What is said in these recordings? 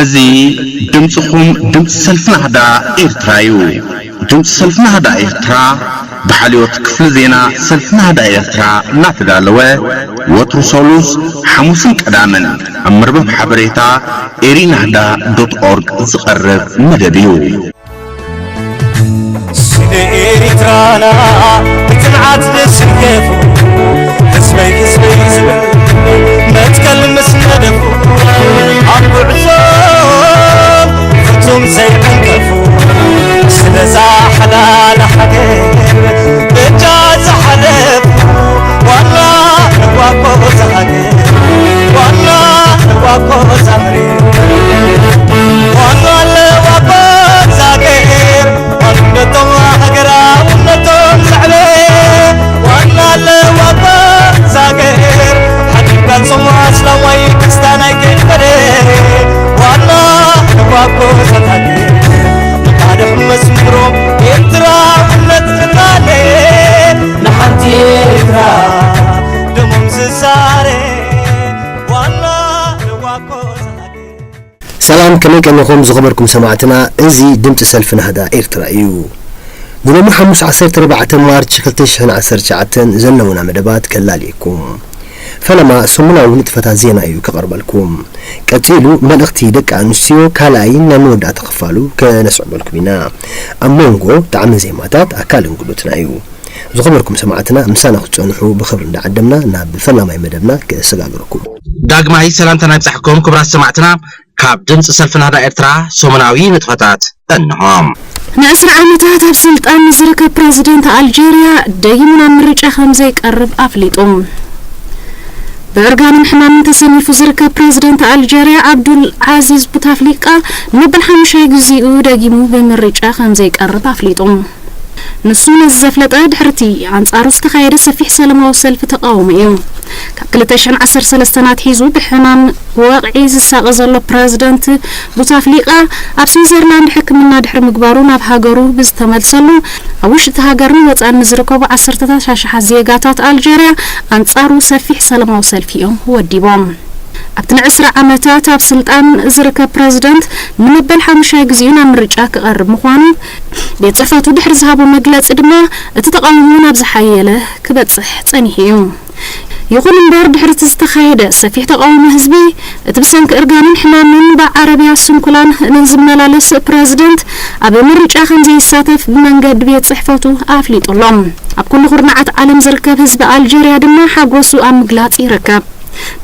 እዚ ድምፅኹም ድምፂ ሰልፊ ናህዳ ኤርትራ እዩ። ድምፂ ሰልፊ ናህዳ ኤርትራ ብሓልዮት ክፍሊ ዜና ሰልፊ ናህዳ ኤርትራ እናተዳለወ ወትሩ ሰሉስ፣ ሓሙስን ቀዳምን ኣብ መርበብ ሓበሬታ ኤሪናህዳ ዶት ኦርግ ዝቐርብ መደብ እዩ። ስለ ኤሪትራና ብጽንዓት ዝስከፉ፣ ህዝበይ ህዝበይ ዝብል መትከል ምስ ነደፉ፣ ኣብ ጉዕዞ ፍጹም ዘይዕንቀፉ፣ ስለዛ ሓላል ሃገር በጃ ዝሓለፉ፣ ዋና ዋቆ እዛ ሃገር፣ ዋና ዋቆ እዛ መሬት፣ ዋና ኣለዋ እዛ ሃገር፣ ዋንነቶም ሃገራውነቶም ዘዕበ፣ ዋና ኣለዋ እዛ ሃገር፣ ሓድጋ ጽሙዋ ኣስላማይ ክርስቲያናይ ከይፈለ፣ ዋና ኣለዋ እዛ ሃገር፣ ንቃልሕ መስምሮ ኤርትራውነት ዝቃለ፣ ንሓንቲ ኤርትራ ደሞም ዝዛረ፣ ዋና ኣለዋ እዛ ሃገር። ሰላም፣ ከመይ ቀኒኹም ዝኸበርኩም ሰማዕትና? እዚ ድምፂ ሰልፊ ናህዳ ኤርትራ እዩ። ንሎሚ ሓሙስ ዓሰርተ ኣርባዕተ ማርች ክልተ ሽሕን ዓሰርተ ትሽዓተን ዘለውና መደባት ከላልየኩም። ፈለማ ሰሙናዊ ንጥፈታት ዜና እዩ ከቐርበልኩም። ቀጺሉ መልእኽቲ ደቂ ኣንስትዮ ካልኣይን ናይ መወዳእታ ክፋሉ ከነስዕበልኩም ኢና። ኣብ መንጎ ጣዕመ ዜማታት ኣካል እንግዶትና እዩ። ዝኸበርኩም ሰማዕትና፣ ምሳና ክትጸንሑ ብኽብሪ እንዳዓደምና ናብ ፈላማይ መደብና ከሰጋግረኩም። ዳግማይ ሰላምታና ይብጻሕኩም ክቡራት ሰማዕትና። ካብ ድምፂ ሰልፊ ናህዳ ኤርትራ ሰሙናዊ ንጥፈታት እንሆ። ንዕስራ ዓመታት ኣብ ስልጣን ዝርከብ ፕረዚደንት ኣልጀርያ ደጊሙ ናብ ምርጫ ከም ዘይቀርብ ኣፍሊጡ። ብእርጋንን ሕማምን ተሰኒፉ ዝርከብ ፕረዚደንት ኣልጀርያ ዓብዱል ዓዚዝ ቡታፍሊቃ ንመበል ሓሙሻይ ግዚኡ ደጊሙ ብምርጫ ከም ዘይቀርብ ኣፍሊጡ። ንሱ ነዚ ዘፍለጠ ድሕርቲ ኣንጻሩ ዝተኻየደ ሰፊሕ ሰላማዊ ሰልፊ ተቓውሞ እዩ። ካብ ክልተ ሽሕን ዓሰርተ ሰለስተን ኣትሒዙ ብሕማም ወቕዒ ዝሳቐ ዘሎ ፕረዚደንት ቡታፍሊቃ ኣብ ስዊዘርላንድ ሕክምና ድሕሪ ምግባሩ ናብ ሃገሩ ብዝተመልሰሉ ኣብ ውሽጢ ሃገርን ወጻእን ንዝርከቡ ዓሰርተታት ኣሽሓት ዜጋታት ኣልጀርያ ኣንጻሩ ሰፊሕ ሰላማዊ ሰልፊ እዮም ወዲቦም። ኣብቲ ንዕስራ ዓመታት ኣብ ስልጣን ዝርከብ ፕረዚደንት ንመበል ሓሙሻይ ግዚኡ ናብ ምርጫ ክቐርብ ምዃኑ ቤት ጽሕፈቱ ድሕሪ ዝሃቦ መግለጺ ድማ እቲ ተቓውሞ ናብ ዝሓየለ ክበጽሕ ጸኒሑ እዩ። ይኹን እምበር ድሕሪ እቲ ዝተኻየደ ሰፊሕ ተቓውሞ ህዝቢ፣ እቲ ብሰንኪ እርጋንን ሕማምን ብዓረብያ ስንኩላን ንዝመላለስ ፕረዚደንት ኣብ ምርጫ ከም ዘይሳተፍ ብመንገዲ ቤት ጽሕፈቱ ኣፍሊጡ ኣሎ። ኣብ ኩሉ ኩርናዓት ዓለም ዝርከብ ህዝቢ ኣልጀርያ ድማ ሓጎሱ ኣብ ምግላጽ ይርከብ።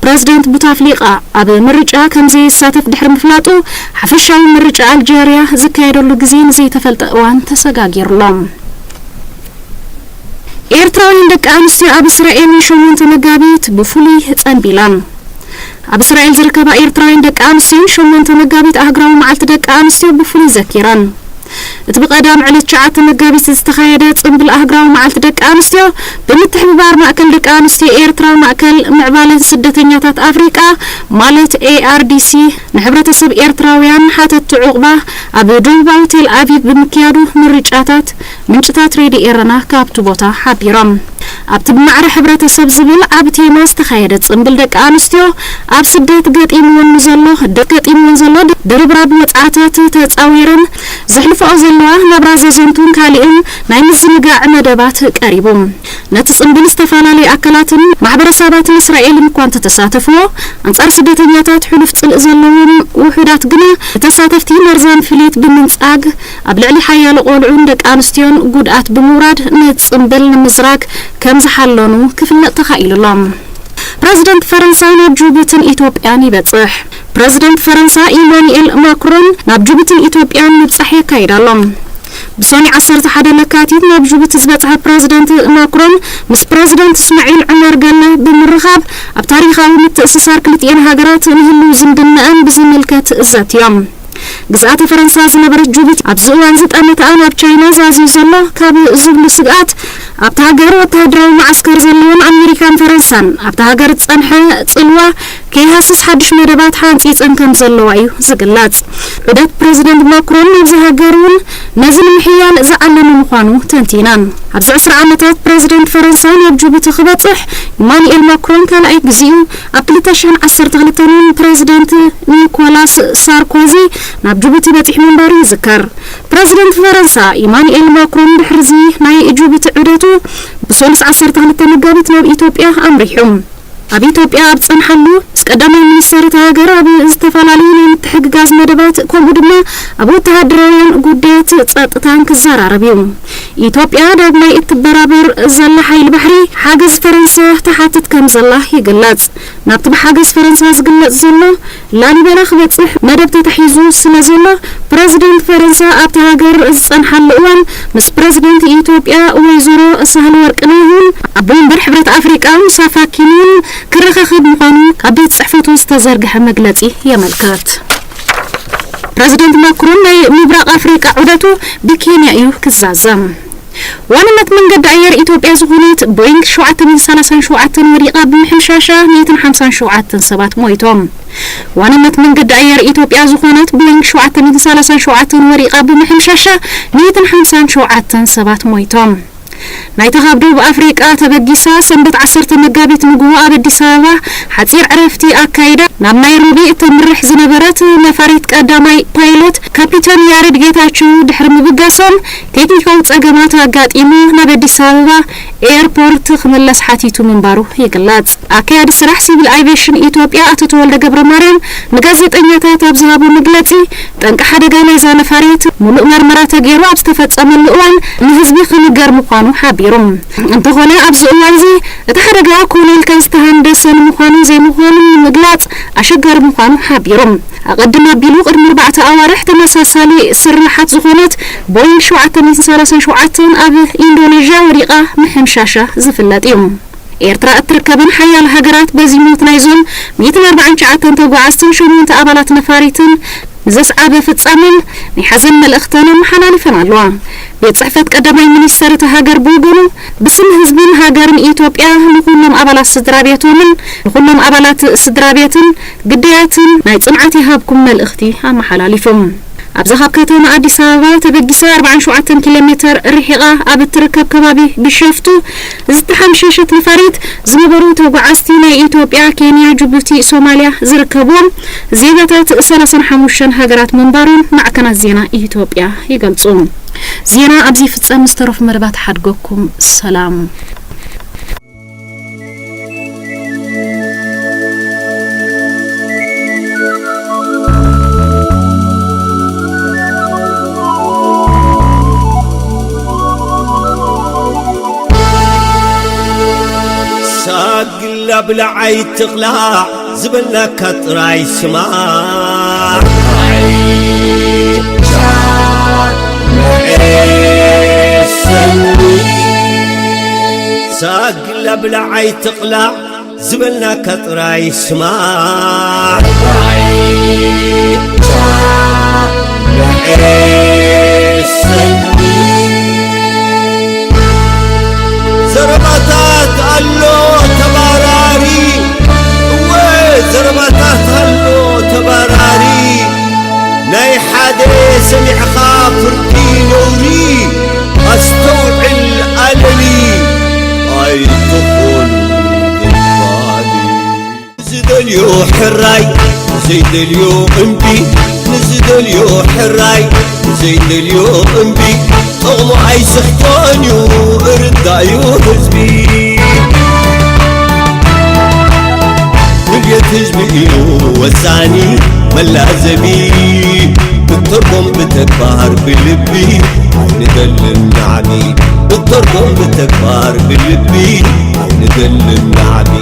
ፕረዚደንት ቡታፍሊቃ ኣብ ምርጫ ከም ዘይሳተፍ ድሕሪ ምፍላጡ፣ ሓፈሻዊ ምርጫ ኣልጀርያ ዝካየደሉ ግዜ ንዘይተፈልጠ እዋን ተሰጋጊሩ ኣሎ። ኤርትራውያን ደቂ ኣንስትዮ ኣብ እስራኤል ንሸሞንተ መጋቢት ብፍሉይ ጸንቢለን። ኣብ እስራኤል ዝርከባ ኤርትራውያን ደቂ ኣንስትዮ ንሸሞንተ መጋቢት ኣህጉራዊ መዓልቲ ደቂ ኣንስትዮ ብፍሉይ ዘኪረን። እቲ ብቐዳም ዕለት ትሽዓተ መጋቢት ዝተኻየደ ጽምብል ኣህጉራዊ መዓልቲ ደቂ ኣንስትዮ ብምትሕብባር ማእከል ደቂ ኣንስትዮ ኤርትራ፣ ማእከል ምዕባለ ስደተኛታት ኣፍሪቃ ማለት ኤ ኣር ዲ ሲ፣ ንሕብረተሰብ ኤርትራውያን ሓተትቲ ዑቕባ ኣብ ደቡባዊ ቴል ኣቪቭ ብምክያዱ ምርጫታት ምንጭታት ሬድዮ ኤረና ካብቲ ቦታ ሓቢሮም። ኣብቲ ብማዕረ ሕብረተሰብ ዝብል ዓቢ ቴማ ዝተኻየደ ጽምብል ደቂ ኣንስትዮ ኣብ ስደት ገጢምወን ዘሎ፣ ገጢምወን ዘሎ ድርብራብ ወጽዓታት ተጻዊረን ዘሕልፍኦ ዘለዋ ናብራ ዘዘንቱን ካሊእን ናይ ምዝንጋዕ መደባት ቀሪቡ። ነቲ ጽምብል ዝተፈላለዩ ኣካላትን ማሕበረሰባትን እስራኤልን እኳ እንተተሳተፍዎ፣ ኣንጻር ስደተኛታት ሕሉፍ ጽልኢ ዘለዎም ውሑዳት ግና ተሳተፍቲ መርዛም ፍልየት ብምንጻግ ኣብ ልዕሊ ሓያሎ ቆልዑን ደቂ ኣንስትዮን ጉድኣት ብምውራድ ነቲ ጽምብል ንምዝራግ ከም ዝሓለኑ ክፍለጥ ተኻኢሉ ኣሎ። ፕረዚደንት ፈረንሳ ናብ ጅቡትን ኢትዮጵያን ይበጽሕ። ፕረዚደንት ፈረንሳ ኢማኑኤል ማክሮን ናብ ጅቡትን ኢትዮጵያን ምብጻሕ የካይድ ኣሎ። ብሰኑይ ዓሰርተ ሓደ ለካቲት ናብ ጅቡቲ ዝበጽሐ ፕረዚደንት ማክሮን ምስ ፕረዚደንት እስማዒል ዑመር ገለ ብምርኻብ ኣብ ታሪኻዊ ምትእስሳር ክልቲኤን ሃገራት ንህልው ዝምድናኣን ብዝምልከት ዘትዮም። ግዝኣተ ፈረንሳ ዝነበረት ጅቡቲ ኣብዚ እዋን ዝጠመተኣ ናብ ቻይና ዛዝዩ ዘሎ ካብ ዝብሉ ስግኣት ኣብታ ሃገር ወተሃደራዊ መዓስከር ዘለወን ኣሜሪካን ፈረንሳ ሳን ኣብታ ሃገር ዝጸንሐ ጽልዋ ከይሃስስ ሓድሽ መደባት ሓንጺጸን ከም ዘለዋ እዩ ዝግለጽ። ዑደት ፕረዚደንት ማክሮን ናብዚ ሃገር እውን ነዚ ንምሕያል ዝዓለመ ምዃኑ ተንቲና። ኣብዚ ዕስራ ዓመታት ፕረዚደንት ፈረንሳ ናብ ጅቡቲ ክበጽሕ ኢማኑኤል ማክሮን ካልኣይ ግዜኡ ኣብ ክልተ ሽሕን ዓሰርተ ክልተን እውን ፕረዚደንት ኒኮላስ ሳርኮዚ ናብ ጅቡቲ በጺሑ ምንባሩ ይዝከር። ፕረዚደንት ፈረንሳ ኢማኑኤል ማክሮን ድሕሪዚ ናይ ጅቡቲ ዑደቱ ብሰሉስ ዓሰርተ ክልተ መጋቢት ናብ ኢትዮጵያ ኣምሪሑ። ኣብ ኢትዮጵያ ኣብ ዝጸንሓሉ፣ ምስ ቀዳማይ ሚኒስተር እታ ሃገር ኣብ ዝተፈላለዩ ናይ ምትሕግጋዝ መደባት፣ ከምኡ ድማ ኣብ ወተሃደራውያን ጉዳያት ጸጥታን ክዘራረብ እዩ። ኢትዮጵያ ዳግማይ እትበራበር ዘላ ሓይሊ ባሕሪ ሓገዝ ፈረንሳ ትሓትት ከም ዘላ ይግለጽ። ናብቲ ብሓገዝ ፈረንሳ ዝግለጽ ዘሎ ላሊበላ ክበጽሕ መደብ ተታሒዙ ስለ ዘሎ፣ ፕረዚደንት ፈረንሳ ኣብታ ሃገር ዝጸንሓሉ እዋን ምስ ፕረዚደንት ኢትዮጵያ ወይዘሮ ሳህለወርቅ ነይሁን ኣቦ ወንበር ሕብረት ኣፍሪቃ ሙሳ ፋኪን እውን ክረኻኸብ ምዃኑ ካብ ቤት ጽሕፈቱ ዝተዘርግሐ መግለጺ የመልክት። ፕረዚደንት ማክሮን ናይ ምብራቕ ኣፍሪቃ ዑደቱ ብኬንያ እዩ ክዛዘም። ዋንነት መንገዲ ኣየር ኢትዮጵያ ዝኾነት ቦይንግ ሸውዓተ ሚእትን ሰላሳን ሸውዓተን ወዲቓ ብምሕምሻሻ ሚእትን ሓምሳን ሸውዓተን ሰባት ሞይቶም። ዋንነት መንገዲ ኣየር ኢትዮጵያ ዝኾነት ቦይንግ ሸውዓተ ሚእትን ሰላሳን ሸውዓተን ወዲቓ ብምሕምሻሻ ሚእትን ሓምሳን ሸውዓተን ሰባት ሞይቶም። ናይታ ካብ ደቡብ ኣፍሪቃ ተበጊሳ ሰንበት ዓሰርተ መጋቢት ንግሆ ኣብ ኣዲስ ኣበባ ሓጺር ዕረፍቲ ኣካይዳ ናብ ናይሮቢ እተምርሕ ዝነበረት ነፋሪት ቀዳማይ ፓይሎት ካፒተን ያሬድ ጌታቸው ድሕሪ ምብጋሶም ቴክኒካዊ ጸገማት ኣጋጢሙ ናብ ኣዲስ ኣበባ ኤርፖርት ክምለስ ሓቲቱ ምንባሩ ይግለጽ። ኣካያዲ ስራሕ ሲቪል ኣቪዬሽን ኢትዮጵያ ኣቶ ተወልደ ገብረ ማርያም ንጋዜጠኛታት ኣብ ዝሃቦ መግለጺ፣ ጠንቂ ሓደጋ ናይዛ ነፋሪት ምሉእ መርመራ ተገይሩ ኣብ ዝተፈጸመሉ እዋን ንህዝቢ ክንገር ምዃኑ ሓቢሩ። እንተኾነ ኣብዚ እዋንዚ እቲ ሓደጋ ኮነ ኢልካ ዝተሃንደሰ ንምዃኑን ዘይምዃኑን ንምግላጽ ኣሸጋሪ ምዃኑ ሓቢሩ። ኣቐድም ኣቢሉ ቅድሚ ኣርባዕተ ኣዋርሕ ተመሳሳሊ ስርሓት ዝኾነት ቦይንግ ሸውዓተ ሚእትን ሰላሳን ሸውዓተን ኣብ ኢንዶኔዥያ ወዲቓ ምሕምሻሻ ዝፍለጥ እዩ። ኤርትራ እትርከበን ሓያሎ ሃገራት በዚ ሞት ናይዞም ሚእትን ኣርባዓን ትሽዓተን ተጓዓዝትን ሸሞንተ ኣባላት ነፋሪትን ንዘስዓበ ፍጻሜን ናይ ሓዘን መልእኽተን ኣመሓላሊፈን ኣለዋ። ቤት ጽሕፈት ቀዳማይ ሚኒስተር እታ ሃገር ብወገኑ ብስም ህዝብን ሃገርን ኢትዮጵያ ንኹሎም ኣባላት ስድራ ቤቶምን ንኹሎም ኣባላት ስድራ ቤትን ግዳያትን ናይ ጽንዓት ይሃብኩም መልእኽቲ ኣመሓላሊፉ። ኣብዛ ካብ ከተማ ኣዲስ ኣበባ ተበጊሳ ኣርባዓን ሸውዓተን ኪሎ ሜተር ርሒቓ ኣብ እትርከብ ከባቢ ቢሾፍቱ ዝተሓምሸሸት ነፋሪት ዝነበሩ ተጓዓዝቲ ናይ ኢትዮጵያ፣ ኬንያ፣ ጅቡቲ፣ ሶማልያ ዝርከብዎም ዜጋታት ሰላሳን ሓሙሽተን ሃገራት ምንባሮም ማዕከናት ዜና ኢትዮጵያ ይገልጹ። ዜና ኣብዚ ይፍጸም። ዝተረፉ መደባት ሓድገኩም። ሰላም። ሳግላ ብላዓይ ትቕላዕ ዝበልናካ ጥራይ ስማዕ። ሳግላ ብላዓይ ትቕላዕ ዝበልናካ ጥራይ ስማዕ። ዘረባታት ኣሎ ተባራሪ፣ እወ፣ ዘረባታት ኣሎ ተባራሪ። ናይ ሓደ ሰሚዕኻ ፍርዲ ነውሪ፣ ኣስተውዕል ኣለሊ ኣይትኹን ገባሪ። ንዝደልዮ ሕራይ ንዘይደልዮ እምቢ፣ ንዝደልዮ ሕራይ ንዘይደልዮ እምቢ፣ ጥቕሙ ኣይስሕቶን እዩ እርዳዩ ህዝቢ። ድልየት ህዝቢ እዩ ወሳኒ መላዘቢ፣ ብትርጉም ብተግባር ብልቢ ኣይንደልን ናዕቢ፣ ብትርጉም ብተግባር ብልቢ ኣይንደልን ናዕቢ።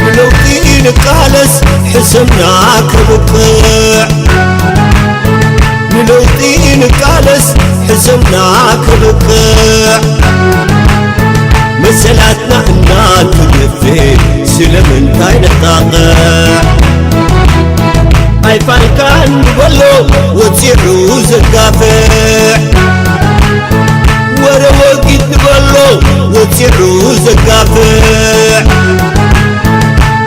ንለውጢ ንቃለስ ሕሰምና ከብቅዕ፣ ንለውጢ ንቃለስ ሕሰምና ከብቅዕ፣ መሰላትና እናተገፈ ስለምንታይ ነጣቕዕ? ኣይፋልካን ንበሎ ወፂዑ ዘጋፍዕ፣ ወረ ወጊድ ንበሎ ወፂዑ ዘጋፍዕ፣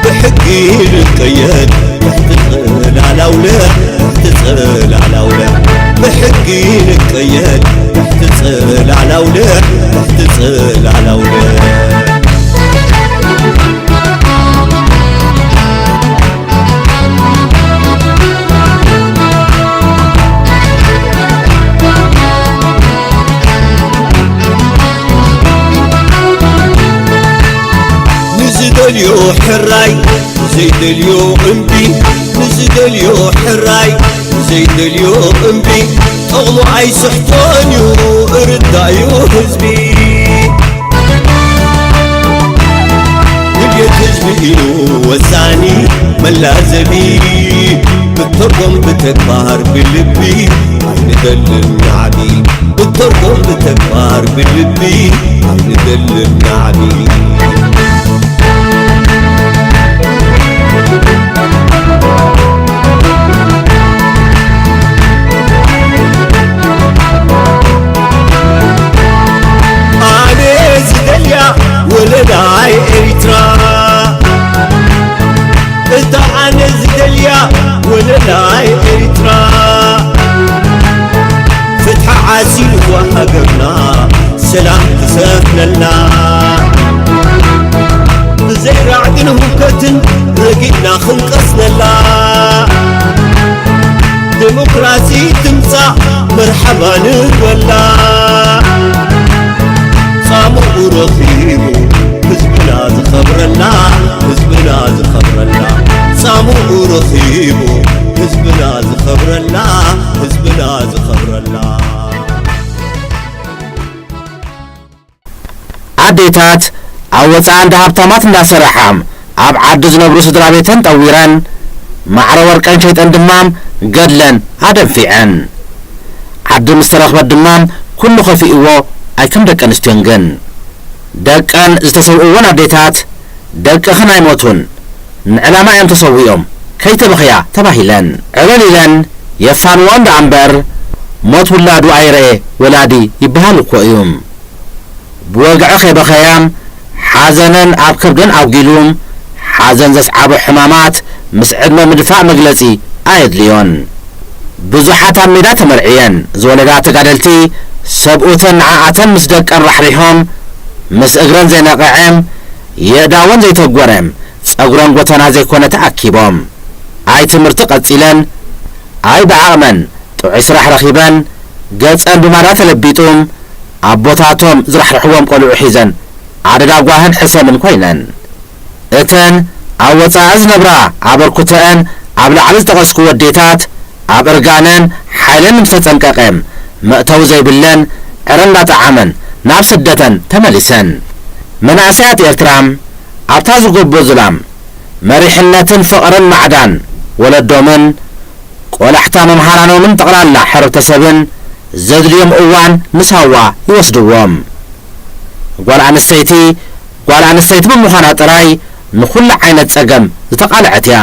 ብሕጊ ንቀየድ ትሕቲ ጽላል ኣውልዕ፣ ትሕቲ ጽላል ኣውልዕ፣ ብሕጊ ንቀየድ ትሕቲ ጽላል ኣውልዕ፣ ትሕቲ ጽላል ኣውልዕ። ንዝደልዮ ሕራይ፣ ንዘይደልዮ እምቢ። ንዝደልዮ ሕራይ፣ ንዘይደልዮ እምቢ። ጥቕሙ ኣይስሕቶን እዩ፣ እርዳእዩ ህዝቢ። ድልየት ህዝቢ እዩ ወሳኒ መላዘቢ። ብተርጎም ብተግባር ብልቢ ኣይንደልን ናዕቢ። ብተርጎም ብተግባር ብልቢ ኣይንደልን ናዕቢ። ኣነ ዝደልያ ወለላይ ኤሪትራ፣ እታ ኣነ ዝደልያ ወለላይ ኤሪትራ፣ ፍትሒ ዓሲልዋ ሃገርና ሰላም ትሰፍነልና፣ ብዘይ ራዕድን ሁከትን ረጊእና ክንቀስነላ፣ ዴሞክራሲ ትምጻእ መርሓባ ንበላ። ጻምኡ ረኺቡ ህዝብና ዝኸብረላ፣ ህዝብና ዝኸብረላ። ጻምኡ ረኺቡ ህዝብና ዝኸብረላ፣ ህዝብና ዝኸብረላ። ኣዴታት ኣብ ወጻኢ እንዳ ሃብታማት እንዳሰራሓ ኣብ ዓዲ ዝነብሩ ስድራ ቤተን ጠዊረን፣ ማዕረ ወርቀን ሸይጠን ድማ ገድለን ኣደንፊዐን። ዓዲ ምስ ተረኽበት ድማ ኩሉ ከፊእዎ ኣይከም ደቂ ኣንስትዮን ግን። ደቀን ዝተሰውእወን ኣዴታት፣ ደቅኽን ኣይሞቱን፣ ንዕላማ እዮም ተሰዊኦም፣ ከይተበኽያ ተባሂለን። ዕልል ኢለን የፋንወኦ እንዳ እምበር፣ ሞት ውላዱ ኣይረኤ ወላዲ ይበሃል እኮ እዩ። ብወግዒ ከይበኸያ፣ ሓዘነን ኣብ ከብደን ኣጉዲሉ፣ ሓዘን ዘስዓቦ ሕማማት ምስ ዕድመ ምድፋእ መግለጺ ኣየድልዮን። ብዙሓት ኣብ ሜዳ ተመርዕየን ዝወለዳ ተጋደልቲ፣ ሰብኡተን ንዓኣተን ምስ ደቀን ራሕሪሖም፣ ምስ እግረን ዘይነቐዐ፣ የእዳወን ዘይተጎረ፣ ጸጉረን ጎተና ዘይኮነ ተኣኪቦም፣ ኣይ ትምህርቲ ቀጺለን፣ ኣይ ብዓቕመን ጥዑይ ስራሕ ረኺበን፣ ገጸን ብማዳ ተለቢጡ፣ ኣቦታቶም ዝራሕርሕዎም ቆልዑ ሒዘን ኣደዳ ጓህን ሕሰምን ኮይነን። እተን ኣብ ወጻኢ ዝነብራ ኣበርክቶአን ኣብ ላዕሊ ዝጠቐስኩ ወዴታት፣ ኣብ እርጋነን ሓይለን ምስ ተጸንቀቐ፣ መእተዊ ዘይብለን ዕረ እንዳጠዓመን ናብ ስደተን ተመሊሰን። መናእሰያት ኤርትራ ኣብታ ዝጎቦ ዝላም መሪሕነትን ፍቕርን ማዕዳን ወለዶምን ቆላሕታ መምሃራኖምን ጠቕላላ ሕብረተሰብን ዘድልዮም እዋን ንሳዋ ይወስድዎም። ጓል ኣንስተይቲ፣ ጓል ኣንስተይቲ ብምዃና ጥራይ ንኹሉ ዓይነት ጸገም ዝተቓልዐት እያ።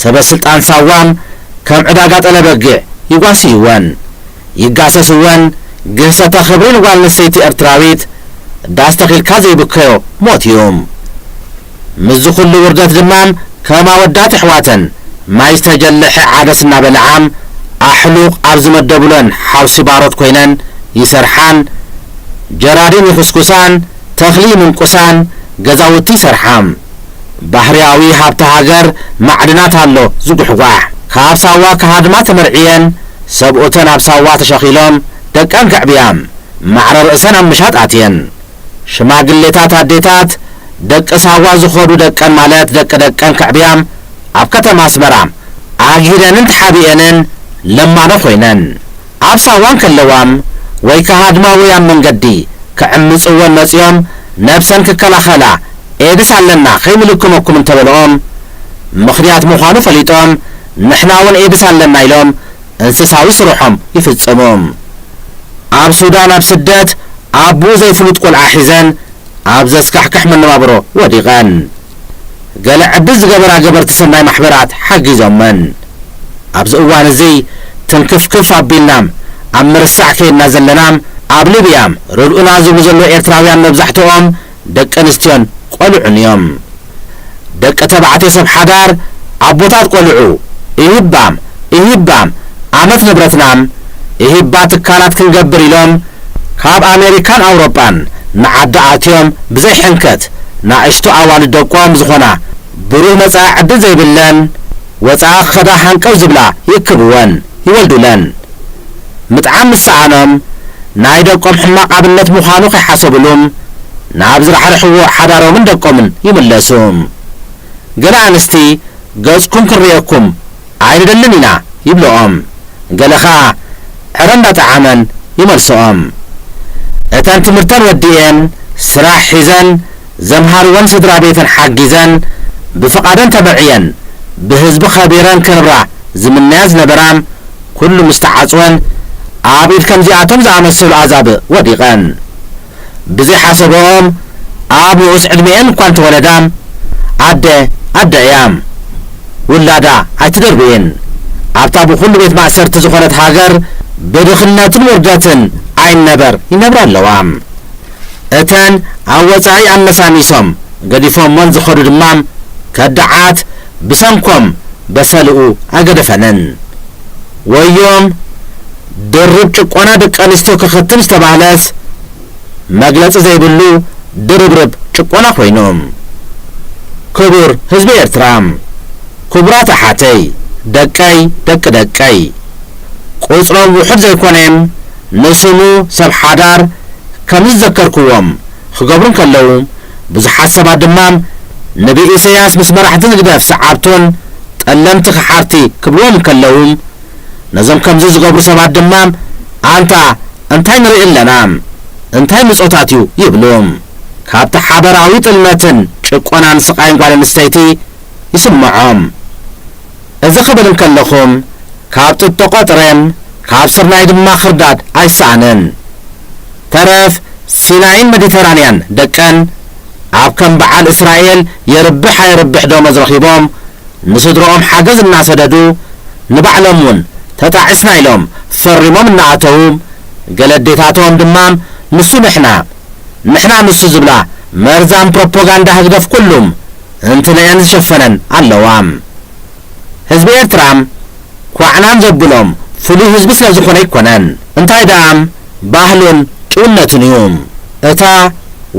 ሰበ ስልጣን ሳዋ ከም ዕዳጋ ጠለ በጊዕ ይጓስይወን፣ ይጋሰስወን። ግህሰተ ክብሪ ንጓል ኣንስተይቲ ኤርትራዊት ዳስ ተኺልካ ዘይብከዮ ሞት እዩ። ምስዚ ኩሉ ውርደት ድማ ከም ኣወዳት ኣሕዋተን ማይ ዝተጀለሐ ዓደስ እናበልዓ ኣሕሉቕ ኣብ ዝመደቡለን ሓውሲ ባሮት ኮይነን ይሰርሓን፣ ጀራዲን ይኹስኩሳን፣ ተኽሊ ይምንቁሳን፣ ገዛውቲ ይሰርሓ። ባህርያዊ ሃብቲ ሃገር ማዕድናት ኣሎ ዝጉሕጓሕ። ካብ ሳዋ ክሃድማ ተመርዕየን ሰብኡተን ኣብ ሳዋ ተሸኺሎም ደቀን ከዕብያ ማዕረ ርእሰን ኣብ ምሻጥ ኣትየን። ሽማግሌታት ኣዴታት ደቂ ሳዋ ዝኾዱ ደቀን ማለት ደቂ ደቀን ከዕብያ ኣብ ከተማ ኣስመራ ኣግሂደንን ተሓቢኤንን ለማኖ ኮይነን። ኣብ ሳዋ እንከለዋ ወይ ክሃድማ ወይ ኣብ መንገዲ ክዕምጽወን መጺኦም ነብሰን ክከላኸላ ኤድስ ኣለና ከይንልክመኩም እንተበልኦም ምኽንያት ምዃኑ ፈሊጦም ንሕና እውን ኤድስ ኣለና ኢሎም እንስሳዊ ስርሖም ይፍጽሙ። ኣብ ሱዳን ኣብ ስደት ኣቦኡ ዘይፍሉጥ ቆልዓ ሒዘን ኣብ ዘስካሕክሕ መነባብሮ ወዲቐን። ገለ ዕድል ዝገበራ ገበርቲ ሰናይ ማሕበራት ሓጊዞመን። ኣብዚ እዋን እዚ ትንክፍክፍ ኣቢልና ኣብ ምርሳዕ ከይድና ዘለና፣ ኣብ ሊብያ ርድኡና ዝብሉ ዘለዉ ኤርትራውያን መብዛሕትኦም ደቂ ኣንስትዮን ቆልዑን እዮም። ደቂ ተባዕትዮ ሰብ ሓዳር ኣቦታት ቆልዑ፣ ኢህባም፣ ኢህባም ኣመት ንብረትናም፣ ኢህባ ትካላት ክንገብር ኢሎም ካብ ኣሜሪካን ኣውሮጳን ንዓዲ ኣትዮም ብዘይ ሕንከት ናእሽቱ ኣዋልድ ደቆም ዝኾና ብሩህ መጻኢ ዕድል ዘይብለን ወጻኢ ክኸዳ ሃንቀው ዝብላ ይእክብወን ይወልዱለን። ምጥዓም ምስ ሰኣኖም ናይ ደቆም ሕማቕ ኣብነት ምዃኑ ከይሓሰብሉም ናብ ዝራሕርሕዎ ሓዳሮምን ደቆምን ይምለሱ። ገለ ኣንስቲ ገጽኩም ክንርእየኩም ኣይንደልን ኢና ይብልኦም። ገለ ኸኣ ዕረ እንዳጠዓመን ይመልስኦም። እተን ትምህርተን ወዲኤን ስራሕ ሒዘን ዘምሃርወን ስድራ ቤተን ሓጊዘን ብፍቓደን ተመዕየን ብህዝቢ ኸቢረን ክነብራ ዝምነያ ዝነበራ ኩሉ ምስ ተዓጽወን ኣብ ኢድ ከምዚኣቶም ዝኣመሰሉ ኣዛብእ ወዲቐን። ብዘይሓሰበኦም ኣብ ንኡስ ዕድሚኤን እኳ እንተወለዳ ኣደ ኣደ እያ። ውላዳ ኣይትደርብይን። ኣብታ ብኹሉ ቤት ማእሰርቲ ዝኾነት ሃገር ብድኽነትን ውርደትን ኣይነበር ይነብራ ኣለዋ። እተን ኣብ ወጻኢ ኣመሳሚሶም ገዲፎሞን ዝኸዱ ድማ ከዳዓት ብሰንኮም በሰልኡ ኣይገደፈንን። ወዮም ድርብ ጭቆና ደቂ ኣንስትዮ ክኸትል ዝተባህለስ መግለጺ ዘይብሉ ድርብርብ ጭቆና ኮይኑ። ክቡር ህዝቢ ኤርትራ፣ ክቡራት ኣሓተይ፣ ደቀይ፣ ደቂ ደቀይ፣ ቁጽሮም ውሑድ ዘይኮነ፣ ንስሙ ሰብ ሓዳር ከም ዝዘከርክዎም ክገብሩ እንከለዉ፣ ብዙሓት ሰባት ድማ ንብኢሰያስ ምስ መራሕቲ ህግደፍ ሰዓብቱን ጠለምቲ ከሓድቲ ክብልዎም እንከለዉ፣ ነዞም ከምዚ ዝገብሩ ሰባት ድማ ኣንታ እንታይ ንርኢ ኣለና? እንታይ ምጾታት እዩ? ይብሉ። ካብቲ ሓበራዊ ጥልመትን ጭቆናን ስቓይን ጓል ኣንስተይቲ ይስምዖም። እዚ ክብል እንከለኹ፣ ካብ ጥጥቆ ጥረ፣ ካብ ስርናይ ድማ ክርዳድ ኣይሰኣንን። ተረፍ ሲናይን መዲተራንያን ደቀን ኣብ ከም በዓል እስራኤል የርብሕ ኣየርብሕ ደሞዝ ረኺቦም ንስድርኦም ሓገዝ እናሰደዱ ንባዕሎም እውን ተጣዒስና ኢሎም ፈሪሞም እናኣተዉ፣ ገለ ኣዴታቶም ድማ ንሱ ንሕና፣ ንሕና ንሱ ዝብላ መርዛም ፕሮፓጋንዳ ህግደፍ ኩሉም እንትንኤን ዝሸፈነን ኣለዋ። ህዝቢ ኤርትራ ኳዕናን ዘብሎም ፍሉይ ህዝቢ ስለ ዝኾነ ኣይኮነን። እንታይ ደኣ ባህሉን ጭውነቱን እዩ። እታ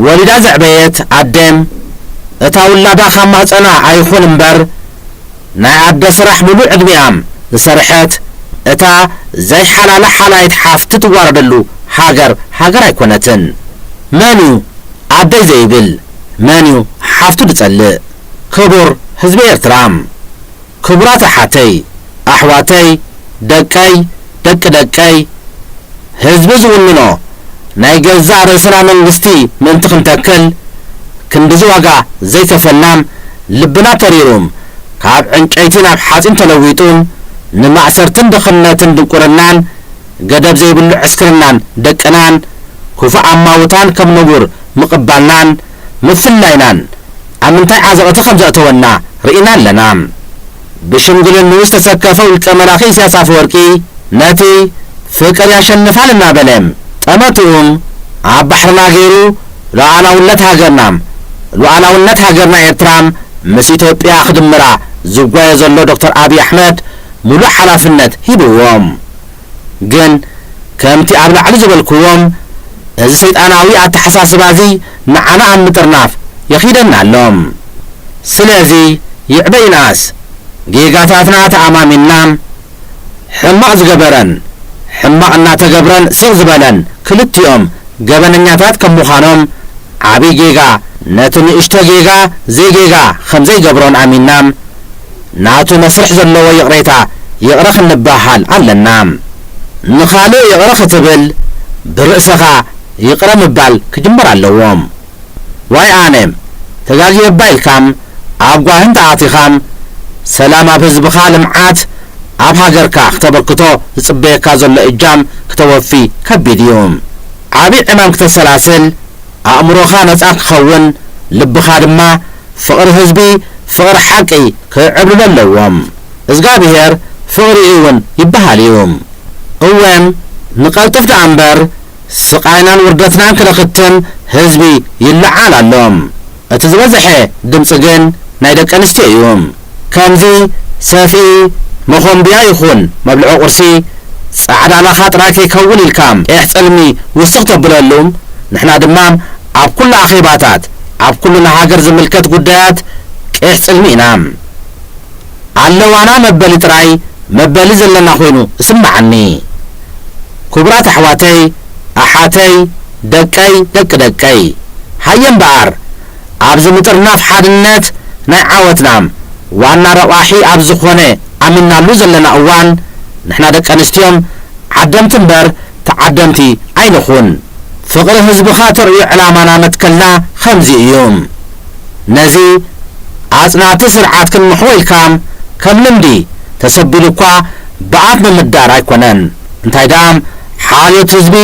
ወሊዳ ዘዕበየት ኣደ፣ እታ ውላዳ ካብ ማህጸና ኣይኹን እምበር፣ ናይ ኣደ ስራሕ ምሉእ ዕድሚኣ ዝሰርሐት፣ እታ ዘይሓላላ ሓላይት ሓፍቲ ትዋረደሉ ሃገር፣ ሃገር ኣይኮነትን። መን እዩ ኣደይ ዘይብል? መን እዩ ሓፍቱ ዝጸልእ? ክቡር ህዝቢ ኤርትራ፣ ክቡራት ኣሓተይ፣ ኣሕዋተይ፣ ደቀይ፣ ደቂ ደቀይ፣ ህዝቢ ዝውንኖ ናይ ገዛእ ርእስና መንግስቲ ምእንቲ ክንተክል፣ ክንድዚ ዋጋ ዘይከፈልና፣ ልብና ተሪሩ፣ ካብ ዕንጨይቲ ናብ ሓጺን ተለዊጡ፣ ንማእሰርትን ድኽነትን ድንቁርናን ገደብ ዘይብሉ ዕስክርናን ደቅናን ክፉእ ኣማውታን ከም ንቡር ምቕባልናን ምፍላይናን ኣብ ምንታይ ዓዘቕቲ ከም ዘእተወና ርኢና ኣለና። ብሽምግልንኡ ዝተሰከፈ ውልቀ መላኺ ኢሳያስ ኣፈወርቂ ነቲ ፍቅር ያሸንፋል እናበለ ጠመትኡ ኣብ ባሕርና ገይሩ ሉዓላውነት ሃገርና ሉዓላውነት ሃገርና ኤርትራ ምስ ኢትዮጵያ ክድምራ ዝጓየ ዘሎ ዶክተር ኣብይ ኣሕመድ ሙሉእ ሓላፍነት ሂብዎም። ግን ከምቲ ኣብ ላዕሊ ዝበልክዎም፣ እዚ ሰይጣናዊ ኣተሓሳስባ እዚ ንዓና ኣብ ምጥርናፍ የኺደና ኣሎ። ስለዚ ይዕበ ይንኣስ ጌጋታትና ተኣማሚንና ሕማቕ ዝገበረን ሕማቕ እናተገብረን ስቕ ዝበለን ክልቲኦም ገበነኛታት ከም ምዃኖም፣ ዓቢ ጌጋ ነቲ ንእሽቶ ጌጋ ዘይጌጋ ከም ዘይገብሮን ኣሚንና፣ ናቱ መስርሕ ዘለዎ ይቕሬታ ይቕረ ክንበሃል ኣለና። ንኻልእ ይቕረ ክትብል ብርእስኻ ይቕረ ምባል ክጅመር ኣለዎ። ዋይ ኣነ ተጋግየ እባ ኢልካ ኣብ ጓሂ እንተኣቲኻ፣ ሰላም ኣብ ህዝብኻ፣ ልምዓት ኣብ ሃገርካ ክተበርክቶ ዝጽበየካ ዘሎ እጃም ክተወፊ ከቢድ እዩ። ዓቢ ዕማም ክተሰላስል፣ ኣእምሮኻ ነጻ ክኸውን፣ ልብኻ ድማ ፍቕሪ ህዝቢ፣ ፍቕሪ ሓቂ ክዕብልሎ ኣለዎ። እዝጋብሄር ፍቕሪ እውን ይበሃል እዩ። እወን፣ ንቐልጥፍ ደኣ እምበር፣ ስቓይናን ውርደትናን ክነኽትም ህዝቢ ይለዓል ኣሎ። እቲ ዝበዝሐ ድምፂ ግን ናይ ደቂ ኣንስትዮ እዩ። ከምዚ ሰፍኢ፣ መኾምብያ ይኹን መብልዒ ቁርሲ፣ ፃዕዳ ላኻ ጥራይ ከይከውን ኢልካ፣ ቀይሕ ፅልሚ ውስኽ ተብለሉ፣ ንሕና ድማ ኣብ ኩሉ ኣኼባታት፣ ኣብ ኩሉ ንሃገር ዝምልከት ጉዳያት ቀይሕ ፅልሚ ኢና። ኣለዋና መበሊ ጥራይ መበሊ ዘለና ኮይኑ እስምዓኒ። ክቡራት ኣሕዋተይ፣ ኣሓተይ፣ ደቀይ፣ ደቂ ደቀይ፣ ሃየ እምበኣር፣ ኣብዚ ምጥርናፍ ሓድነት ናይ ዓወትና ዋና ረቋሒ ኣብ ዝኾነ ኣሚንናሉ ዘለና እዋን፣ ንሕና ደቂ ኣንስትዮን ዓደምቲ እምበር ተዓደምቲ ኣይንኹን። ፍቕሪ ህዝብኻ ተርእዮ ዕላማና መትከልና ከምዚ እዩ። ነዚ ኣጽናቲ ስርዓት ክንምሕዎ ኢልካ ከም ልምዲ ተሰቢሉ እኳ ብኣፍ ምምዳር ኣይኮነን። እንታይ ደኣ ሓልዮት ህዝቢ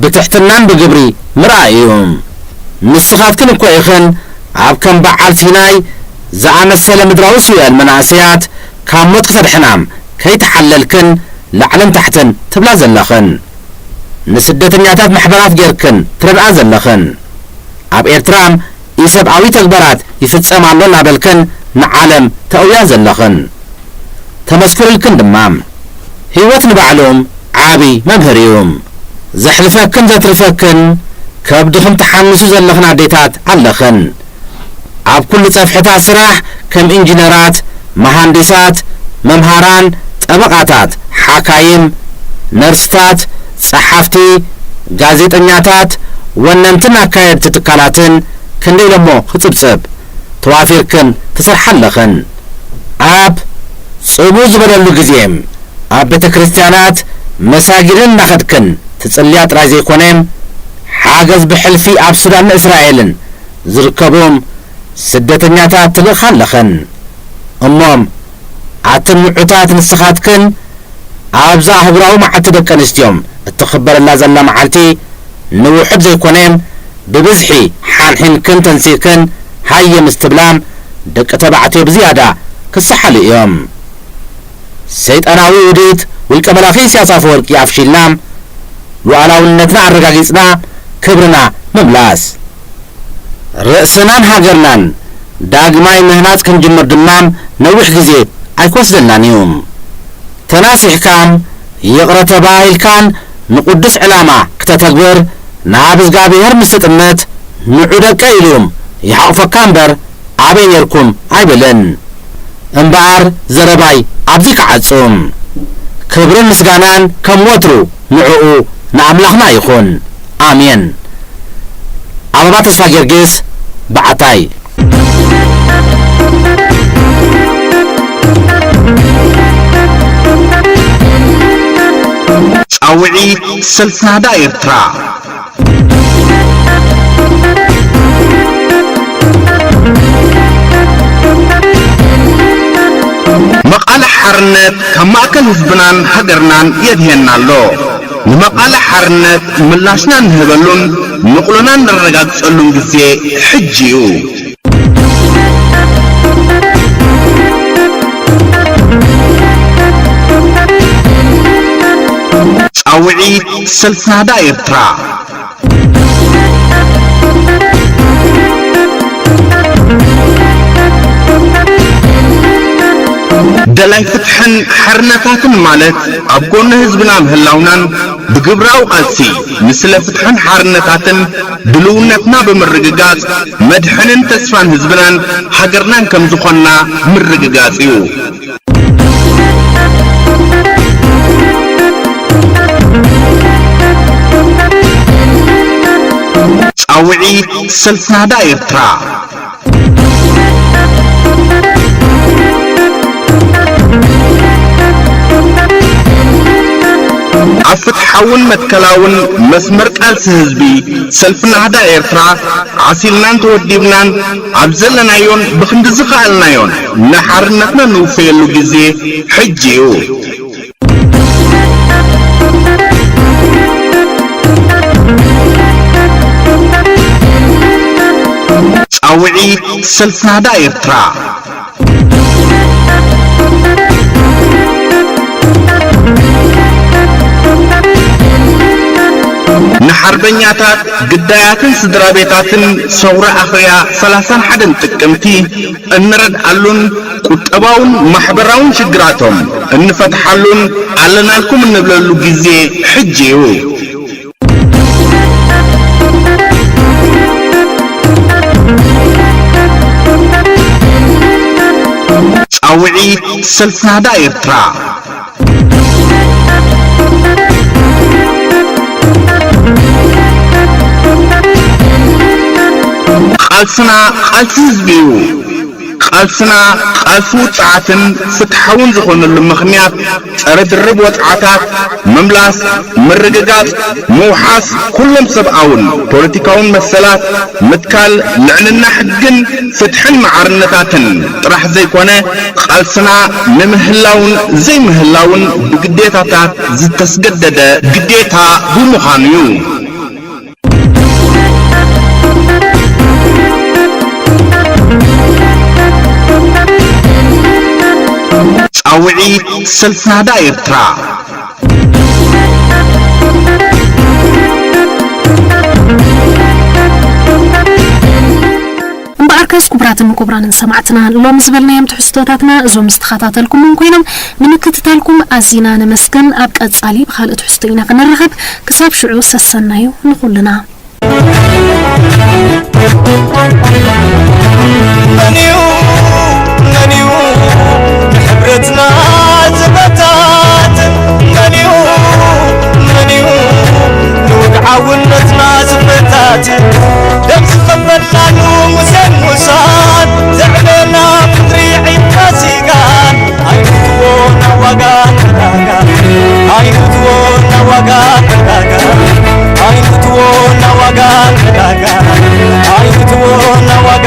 ብትሕትናን ብግብሪ ምርኣይ እዩ። ንስኻትክን እኮ ኢኽን ኣብ ከም በዓል ሲናይ ዝኣመሰለ ምድራዊ ሲኦል መናእሰያት ካብ ሞት ክተድሕናም ከይተሓለልክን ላዕልን ታሕትን ትብላ ዘለኽን። ንስደተኛታት ማሕበራት ጌርክን ትረድኣ ዘለኽን። ኣብ ኤርትራ ኢሰብኣዊ ተግባራት ይፍጸም ኣሎ እናበልክን ንዓለም ተእውያ ዘለኽን። ተመስክርልክን ድማ። ህይወት ንባዕሉ ዓቢ መምህር እዩ። ዘሕልፈክን ዘትርፈክን ከብድኽን ተሓሚሱ ዘለኽን ኣዴታት ኣለኽን። ኣብ ኩሉ ጸፍሕታት ስራሕ ከም ኢንጂነራት፣ መሃንዲሳት፣ መምሃራን፣ ጠበቓታት፣ ሓካይም፣ ነርስታት፣ ጸሓፍቲ፣ ጋዜጠኛታት፣ ወነንትን ኣካየድቲ ትካላትን ክንደይ ኢሎሞ ክጽብጽብ ተዋፊርክን ትሰርሓ ኣለኽን። ኣብ ጽምው ዝበለሉ ግዜ ኣብ ቤተ ክርስቲያናት መሳጊድን እናኸድክን ትጽልያ ጥራይ ዘይኮነ፣ ሓገዝ ብሕልፊ ኣብ ሱዳንን እስራኤልን ዝርከቡ ስደተኛታት ትልእኻ ኣለኽን። እሞ ኣትን ምዑታት ንስኻትክን ኣብዛ ኣህጉራዊ መዓልቲ ደቂ ኣንስትዮ እትኽበረላ ዘላ መዓልቲ ንውሑድ ዘይኮነ ብብዝሒ ሓንሒንክን ተንሲእክን ሃየ ምስ ትብላ ደቂ ተባዕትዮ ብዝያዳ ክሰሓሉ እዮም። ሰይጣናዊ ውዲት ውልቀ መላኺ ኢሳያስ ኣፈወርቂ ኣፍሺልና፣ ሉዓላውነትና ኣረጋጊጽና፣ ክብርና ምምላስ። ርእስናን ሃገርናን ዳግማይ ምህናጽ ክንጅምር ድማ ነዊሕ ግዜ ኣይክወስደልናን እዩ። ተናሲሕካ፣ ይቕረ ተባሂልካን ንቕዱስ ዕላማ ክተተግብር ናብ እግዚኣብሔር ምስ ትጥምት፣ ንዑ ደቀይ ኢሉ ይሓቑፈካ እምበር ኣበይ ኔርኩም ኣይብልን። እምበኣር ዘረባይ ኣብዚ ክዓጹ። ክብርን ምስጋናን ከም ወትሩ ንዕኡ ንኣምላኽና ይኹን። ኣሜን። ኣበባ ተስፋ ጊዮርጊስ በዓታይ። ጻውዒት ሰልፊ ናህዳ ኤርትራ። መቓልሕ ሓርነት ካብ ማእከል ህዝብናን ሃገርናን የድህየና ኣሎ። ንመቓልሕ ሓርነት ምላሽና እንህበሉን ንቕሎና እነረጋግጸሉን ግዜ ሕጂ እዩ። ጻውዒት ሰልፊ ናህዳ ኤርትራ። ደላይ ፍትሕን ሓርነታትን ማለት ኣብ ጎኒ ህዝብና ምህላውናን ብግብራዊ ቃልሲ ንስለ ፍትሕን ሓርነታትን ድልውነትና ብምርግጋጽ መድሕንን ተስፋን ህዝብናን ሃገርናን ከም ዝኾንና ምርግጋጽ እዩ። ጻውዒት ሰልፊ ናህዳ ኤርትራ። ኣብ ፍትሓውን መትከላውን መስመር ቃልሲ ህዝቢ ሰልፊ ናህዳ ኤርትራ ዓሲልናን ተወዲብናን ኣብ ዘለናዮን ብኽንዲ ዝኸኣልናዮን ንሓርነትና ንውፈየሉ ግዜ ሕጂ እዩ። ጻውዒት ሰልፊ ናህዳ ኤርትራ። ንሓርበኛታት፣ ግዳያትን ስድራ ቤታትን ሰውራ ኣኽርያ ሰላሳን ሓደን ጥቅምቲ እንረድኣሉን ቁጠባውን ማሕበራውን ሽግራቶም እንፈትሓሉን ኣለናልኩም እንብለሉ ግዜ ሕጂ እዩ። ጻውዒት ሰልፊ ናህዳ ኤርትራ። ቃልስና ቃልሲ ህዝቢ እዩ። ቃልስና ቃልሲ ውጽዓትን ፍትሓውን ዝኾነሉ ምኽንያት፣ ጸረ ድርብ ወጽዓታት፣ ምምላስ፣ ምርግጋጽ፣ ምውሓስ ኩሎም ሰብኣውን ፖለቲካውን መሰላት፣ ምትካል ልዕልና ሕግን ፍትሕን መዓርነታትን ጥራሕ ዘይኮነ፣ ቃልስና ንምህላውን ዘይምህላውን ብግዴታታት ዝተስገደደ ግዴታ ብምዃኑ እዩ። ጻውዒት ሰልፊ ናህዳ ኤርትራ። እምበኣርከስ ክቡራትን ክቡራንን ሰማዕትና፣ ሎም ዝበልናዮም ትሕዝቶታትና እዞም ዝተኸታተልኩምም ኮይኖም፣ ንምክትታልኩም ኣዚና ነመስግን። ኣብ ቀጻሊ ብኻልእ ትሕዝቶ ኢና ክንራኸብ። ክሳብ ሽዑ ሰሰናዩ ንኹልና። መን እዩ፣ መን እዩ ንሕብረትና ዝበታትን? መን እዩ፣ መን እዩ ንወግዓውነትና ዝበታትን? ደም ዝኸፈልናሉ ሙሴን ሙሳን፣ ዘዕለና ምድሪ ዒድ ፋሲካን፣ ኣይንእትዎ ናብ ዋጋ ዕዳጋ፣ ኣይንእትዎ ናብ ዋጋ ዕዳጋ፣ ኣይንእትዎ ናብ ዋጋ ዕዳጋ፣ ኣይንእትዎ ናብ ዋጋ